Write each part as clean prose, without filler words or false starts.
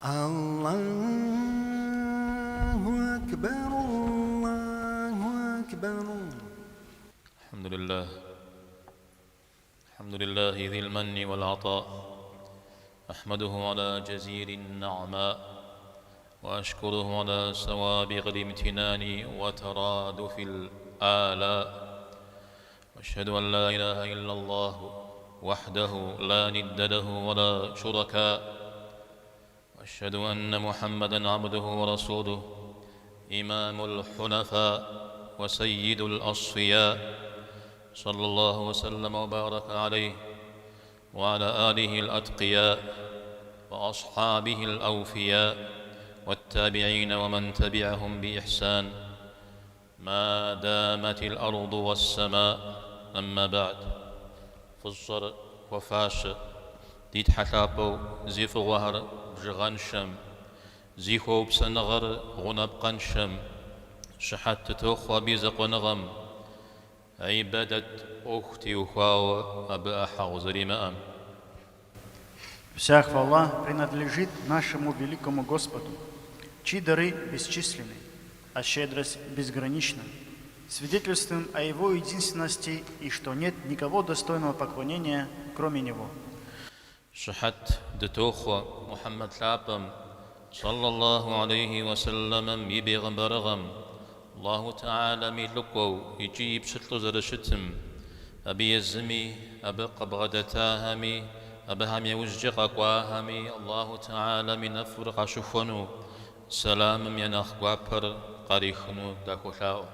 Аллаху акбар, Аллаху акбар. الحمد لله الحمد لله ذي المن والعطاء أحمده على جزيل النعماء وأشكره على سوابغ الامتنان وترادف الآلاء وأشهد أن لا إله إلا الله وحده لا ند له ولا شركاء وأشهد أن محمدا عبده ورسوله إمام الحنفاء وسيد الأصفياء صلى الله وسلم وبارك عليه وعلى آله الأتقياء وأصحابه الأوفياء والتابعين ومن تبعهم بإحسان ما دامت الأرض والسماء أما بعد Фӏыщӏэр хуэфащэ ди Тхьэ лъапӏэу зи фӏыгъуэхэр бжыгъэншэм, зи хуэупсэныгъэр гъунапкъэншэм, щыхьэт дытохъуэ абы и закъуэныгъэм, гьибадэт ӏуэху теухуауэ абы ӏыхьэгъу зэримыӏэм. Вся хвала принадлежит нашему великому Господу, чьи дары бесчисленны, а щедрость безгранична. Свидетельствуем о Его единственности и что нет никого достойного поклонения, кроме Него. Щыхьэт дытохъуэ Мухьэммэд лъапӏэм, сэллаллаху алейхи уэсэллэмэм, и бегъымбарыгъэм, Аллаху Тэхьэлам и лӏыкӏуэу икӏи и пщылӏу зэрыщытым, абы езыми, абы къыбгъэдэтахэми, абыхэм яужькӏэ къэкӏуахэми Аллаху Тэхьэлам и нэфӏыр къащыхуэну, сэламым я нэхъ гуапэр къарихыну дахуолъаӏуэ.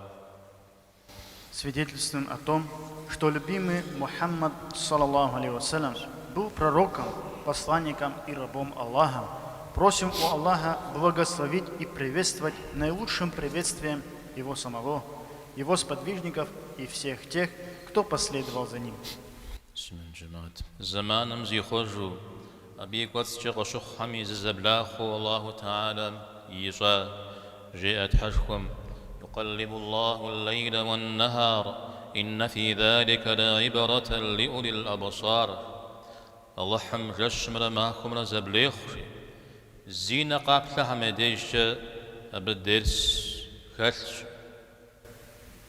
Свидетельствуем о том, что любимый Мухаммад, саллаллаху алейхи вассалям, был пророком, посланником и рабом Аллаха. Просим у Аллаха благословить и приветствовать наилучшим приветствием его самого, его сподвижников и всех тех, кто последовал за ним. Зэманым зихъуэжу, абы и кӏуэцӏкӏэ къыщыхъухэми зызэблахъуу Аллаху Тэхьэлам ищӏа, жеӏэ Тхьэшхуэм, Юкъэллибу Аллаху л-лейла уан-нахар, иннэ фи залика лэгьибрэтэн лиӏулил абсар. Алыхьым жэщымрэ махуэмрэ зэблехъу, жи. Зи нэ къаплъэхэм я дежкӏэ абы дерс хэлъщ.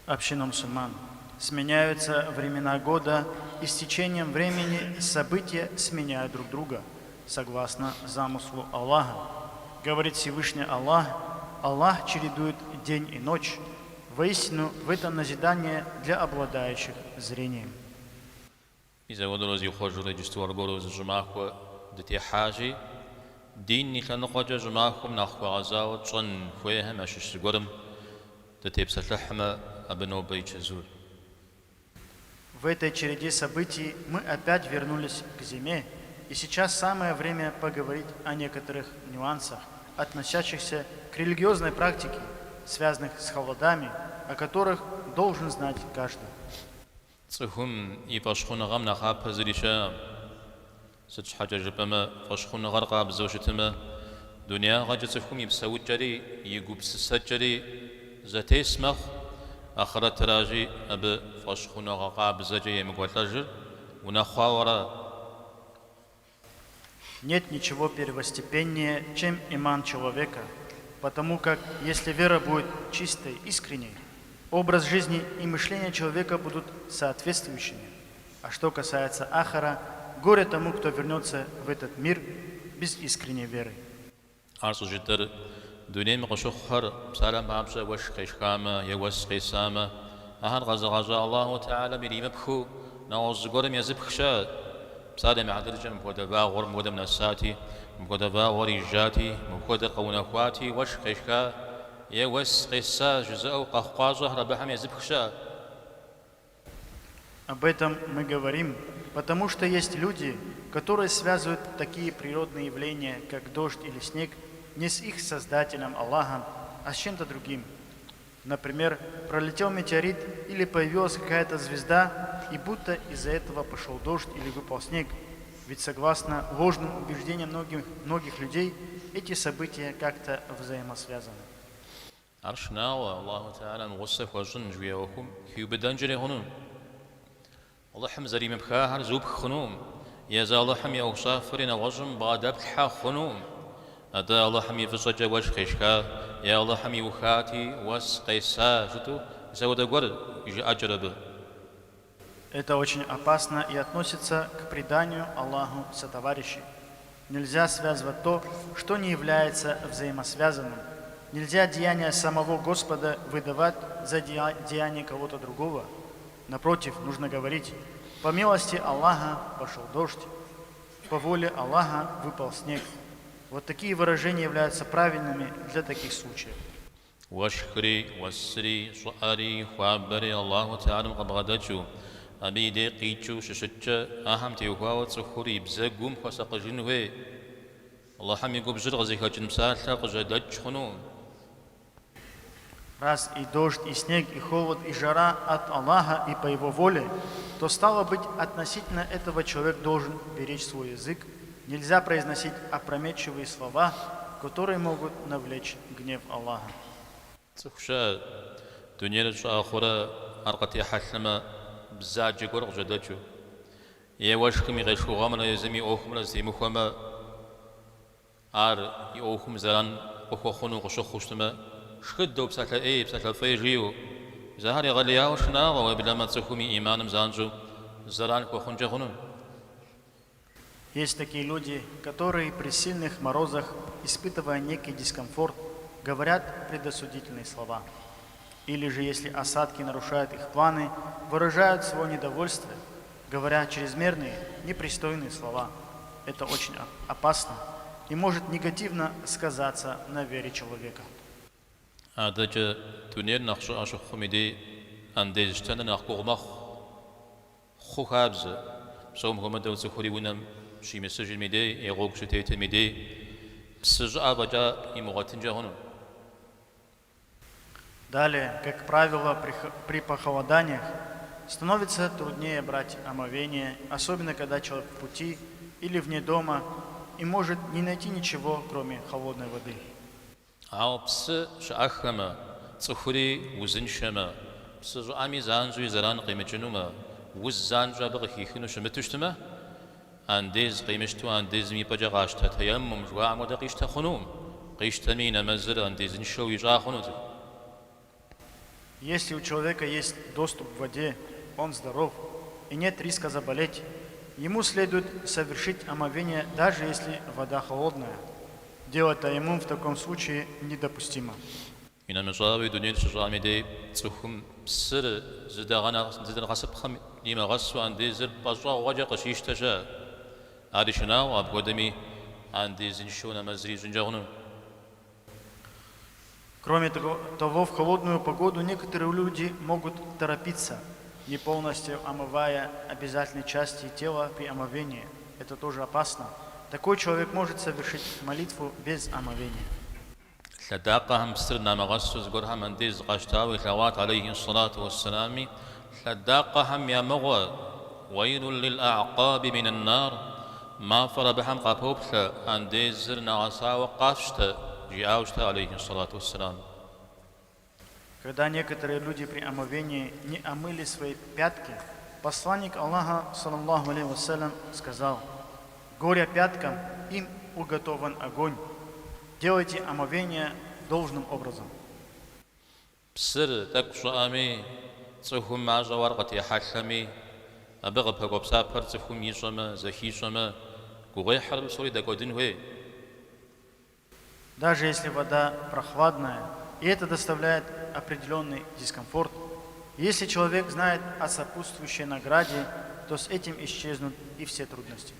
Община мусульман. Сменяются времена года, и с течением времени события сменяют друг друга, согласно замыслу Аллаха. Говорит Всевышний Аллах, Аллах чередует день и ночь. Воистину, в этом назидание для обладающих зрением. Мис апхуэдэурэ зихъуэжурэ иджысту аргуэру зы щӏымахуэ дытехьащи, дин и лъэныкъуэкӏэ щӏымахуэм нэхъ хуэгъэзауэ тщӏэн хуейхэм ящыщ зыгуэрым дытепсэлъыхьмэ, абы нобэ и чэзур. В этой череде событий мы опять вернулись к зиме, и сейчас самое время поговорить о некоторых нюансах, относящихся к религиозной практике, связанных с холодами, о которых должен знать каждый. Цӏыхум и фӏэщхъуныгъэм нэхъапэ зыри щыӏэкъым. Сыт щхьэкӏэ жыпӏэмэ, фӏэщхъуныгъэр къабзэу щытмэ, дунеягъэкӏэ цӏыхум и псэукӏэри, и гупсысэкӏэри зэтес мэхъу, ахърэтращи, абы фӏэщхъуныгъэ къабзэкӏэ емыкӏуэлӏэжыр унэхъуауэ ара? Нет ничего первостепеннее, чем иман человека, потому как если вера будет чистой, искренней, образ жизни и мышление человека будут соответствующими. А что касается ахара, горе тому, кто вернется в этот мир без искренней веры. Ар щӏыжытӏэр дунейм къыщыхъухэр, псалъэм папщӏэ, уэшх къешхамэ е уэс къесамэ, ахэр къэзыгъэщӏа Аллаху Тэхьэлам иримыпхыу нэгъуэщӏ зыгуэрым езыпх щыӏэ. Псалъэм и хьэтыркӏэ, мыпхуэдэ вагъуэр мыпхуэдэм нэсати, мыпхуэдэ вагъуэр ижати, мыпхуэдэр къэунэхуати, уэшх къешха е уэс къеса жызыӏэу къэхъукъащӏэхэр абыхэм езыпх щыӏэ. Об этом мы говорим, потому что есть люди, которые связывают такие природные явления, как дождь или снег, не с их Создателем Аллахом, а с чем-то другим. Например, пролетел метеорит или появилась какая-то звезда, и будто из-за этого пошел дождь или выпал снег. Ведь согласно ложным убеждениям многих, многих людей, эти события как-то взаимосвязаны. Ар шынагъуэ, Аллаху Тэхьэлам гъусэ хуэщӏын жыхуиӏэ ӏуэхум хиубыдэнкӏэри хъуну. Алыхьым зэримыпхахэр зупх хъунукъым, езы Алыхьым и ӏуэхущӏафэри нэгъуэщӏым бгъэдэплъхьэ хъунукъым. Атӏэ Алыхьым и фӏыщӏэкӏэ уэшх къешха е Алыхьым иухати уэс къеса жытӏэу, мис ауэдэ гуэр и жыӏэкӏэр абы. Это очень опасно и относится к преданию Аллаху сотоварищей. Нельзя связывать то, что не является взаимосвязанным. Нельзя деяние самого Господа выдавать за деяние кого-то другого. Напротив, нужно говорить, по милости Аллаха пошел дождь, по воле Аллаха выпал снег. Вот такие выражения являются правильными для таких случаев. Уэшхри, уэсри, щӏыӏэри, хуабэри Аллаху Тэхьэлам къыбгъэдэкӏыу, абы и дей къикӏыу щыщыткӏэ, ахэм теухуауэ цӏыхур и бзэгум хуэсакъыжын хуей. Алыхьым и губжьыр къызыхэкӏын псалъэ къыжьэдэкӏ хъунукъым. Раз и дождь, и снег, и холод, и жара от Аллаха и по Его воле, то стало быть, относительно этого человек должен беречь свой язык. Нельзя произносить опрометчивые слова, которые могут навлечь гнев Аллаха. Цӏыху щыӏэ, дунейр щӏыӏэ хъурэ ар къытехьэлъэмэ, бзаджэ гуэр къыжьэдэкӏыу. Е уэшхым и къешхыгъуэмрэ езым и ӏуэхумрэ зэтемыхуэмэ, ар и ӏуэхум зэран къыхуэхъуну къыщыхъуу щытмэ, шхыдэу псалъэ ӏей, псалъэ фӏей жиӏэу, мис ахэр егъэлеяуэ шынагъуэ, уеблэмэ цӏыхум и ӏиманым занщӏэу зэран хуэхъункӏэ хъуну. Есть такие люди, которые при сильных морозах, испытывая некий дискомфорт, говорят предосудительные слова. Или же, если осадки нарушают их планы, выражают свое недовольство, говоря чрезмерные, непристойные слова. Это очень опасно и может негативно сказаться на вере человека. Адэкӏэ дунейр нэхъ щӏыӏэ щыхъум и дей андез щтэныр нэхъ гугъу мэхъу. Хъу хабзэ, псом хуэмыдэу цӏыхури унэм щимысыжым и дей, е гъуэгу щытетым и дей, псы щӏыӏэ фӏэкӏа имыгъуэтынкӏэ хъуну. Далее, как правило, при похолоданиях становится труднее брать омовение, особенно когда человек в пути или вне дома и может не найти ничего, кроме холодной воды. Ауэ псы щыӏэххэмэ, цӏыхури узыншэмэ, псы щӏыӏэми занщӏэу и зэран къимыкӏынумэ, уз занщӏэу абы къыхихыну щымыту щытмэ, андез къимыщтэу андезым и пӏэкӏэ къащтэ тэеммум жыхуаӏэм хуэдэ къищтэ хъунукъым, къищтэми и нэмэзыр андезыншэу ищӏа хъуну цӏыху. Если у человека есть доступ к воде, он здоров и нет риска заболеть, ему следует совершить омовение, даже если вода холодная. Делать таяммум в таком случае недопустимо. Инэмыщӏауи дунейр щыщӏыӏэм и дей цӏыхум псыр зыдэгъэсыпхъэм нимыгъэсу андезыр пӏэщӏэгъуэкӏэ къыщищтэ щыӏэ. Ари шынагъуэ, апхуэдэми андезыншэу нэмэзыр ищӏынкӏэ хъуну. Кроме того, в холодную погоду некоторые люди могут торопиться, не полностью омывая обязательные части тела при омовении. Это тоже опасно. Такой человек может совершить молитву без омовения. Лъэдакъэхэм псыр намыгъэсу зыгуэрхэм андез къащтауэ илъэгъуат алейхи ссалату уэсселами, Лъэдакъэхэм я мыгъуэ, Уэйлун лил-а'къаби минэн-нар, мафӏэр абыхэм къапоплъэ, андезыр нэгъэсауэ къафщтэ, жиӏауэ щыта алейхи ссалату уэсселам. Когда некоторые люди при омовении не омыли свои пятки, посланник Аллаха, саллаллаху алейхи вассалям, сказал: Горе пяткам, им уготован огонь. Делайте омовение должным образом. Псыр тӏэкӏу щӏыӏэми, цӏыхум мащӏэу ар къытехьэлъэми, абы къыпэкӏуэ псапэр цӏыхум ищӏэмэ, зэхищӏэмэ, гугъуехьыр псори дэкӏуэдын хуей. Даже если вода прохладная, и это доставляет определенный дискомфорт, если человек знает о сопутствующей награде, то с этим исчезнут и все трудности.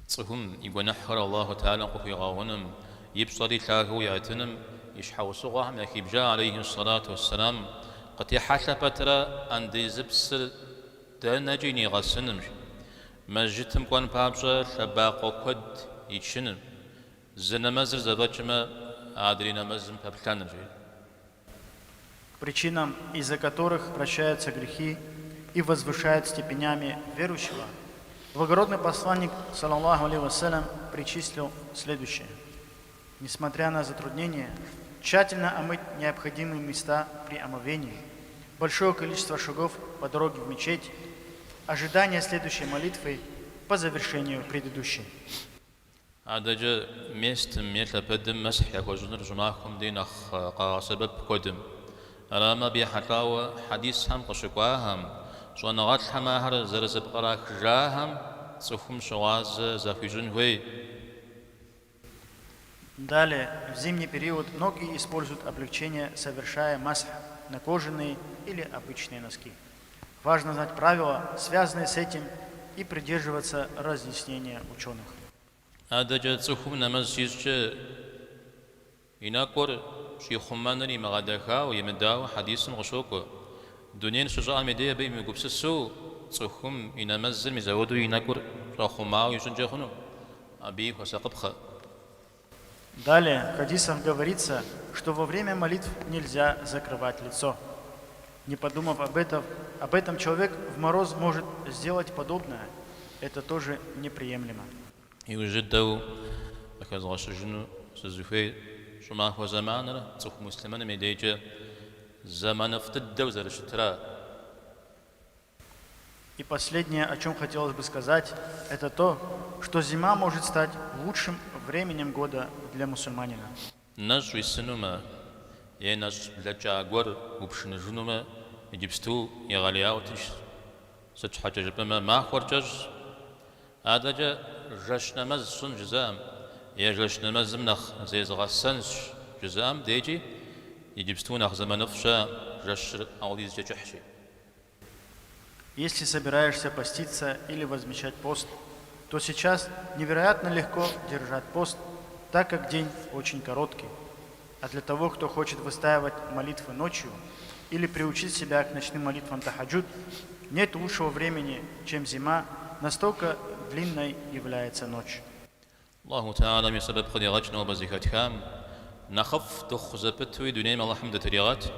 Цӏыхум и гуэныхьхэр Аллаху Тэхьэлам къыхуигъэгъуным, и пщӏэри лъагэу иӏэтыным и щхьэусыгъуэхэм яхибжа алейхи ссалату уэсселам къытехьэлъэ пэтрэ андезыпсыр дэнэкӏи нигъэсыным, мэжджытым кӏуэн папщӏэ лъэбакъуэ куэд ичыным, зы нэмэзыр зэфӏэкӏмэ, адрей нэмэзым пэплъэным, жиӏэ. К причинам, из-за которых прощаются грехи и возвышают степенями верующего, благородный посланник, саллаллаху алейхи вассалям, причислил следующее. Несмотря на затруднения, тщательно омыть необходимые места при омовении, большое количество шагов по дороге в мечеть, ожидание следующей молитвы по завершению предыдущей. Адэкӏэ местым е лъэпэдым мэсхь яхуэщӏыныр щӏымахуэм дей нэхъ къагъэсэбэп куэдым. Арамэ, абы ехьэлӏауэ хьэдисхэм къыщыкӏуахэм, щӏэныгъэлӏхэм ахэр зэрызэпкърахыжахэм цӏыхум щыгъуазэ захуищӏын хуей. Далее, в зимний период многие используют облегчение, совершая масх на кожаные или обычные носки. Важно знать правила, связанные с этим, и придерживаться разъяснения ученых. Адэкӏэ цӏыхум нэмэз щищӏкӏэ и нэкӏур щӏихъумэныр имыгъэдэхауэ, имыдауэ хьэдисым къыщокӏуэ. Дунейр щыщӏыӏэм и дей абы имыгупсысу цӏыхум и нэмэзыр мис ауэдэу и нэкӏур щӏэхъумауэ ищӏынкӏэ хъуну, абыи хуэсакъыпхъэ. Далее в хадисах говорится, что во время молитв нельзя закрывать лицо. Не подумав об этом, человек в мороз может сделать подобное. Это тоже неприемлемо. Иужь дыдэу къыхэзгъэщыжыну сызыхуейр щӏымахуэ зэманыр цӏыху муслъымэным и дейкӏэ зэманыфӏ дыдэу зэрыщытра. И последнее, о чем хотелось бы сказать, это то, что зима может стать лучшим временем года для мусульманина. Нэщӏ уисынумэ е нэщӏ блэкӏа гуэр упшыныжынумэ, иджыпсту егъэлеяуэ тыншщ. Сыт щхьэкӏэ жыпӏэмэ, махуэр кӏэщӏщ. Адэкӏэ жэщ нэмэз сщӏын жызыӏэм е жэщ нэмэзым нэхъ зезгъэсэнщ жызыӏэм дейкӏи иджыпсту нэхъ зэманыфӏ щыӏэкъым, жэщыр ауэдизкӏэ кӏыхьщи. Если собираешься поститься или возмещать пост, то сейчас невероятно легко держать пост, так как день очень короткий. А для того, кто хочет выстаивать молитвы ночью или приучить себя к ночным молитвам тахаджуд, нет лучшего времени, чем зима, настолько длинной является ночь. Аллаху Тэхьэлам и сэбэп къыдигъэкӏ нобэ зэхэтхам, нэхъыфӏ дыхъу зэпытуи дунейм Аллахьым дытригъэт,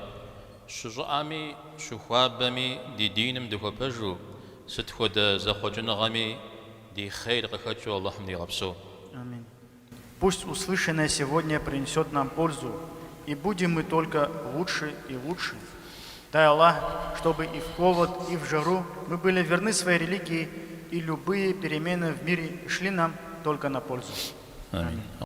щыщӏыӏэми, щыхуабэми ди диным дыхуэпэжу, сыт хуэдэ зэхъуэкӏыныгъэми ди хъейр къыхэкӏыу Аллахьым дигъэпсэу. Амин. Пусть услышанное сегодня принесет нам пользу, и будем мы только лучше и лучше. Дай Аллах, чтобы и в холод, и в жару мы были верны своей религии, и любые перемены в мире шли нам только на пользу. Амин.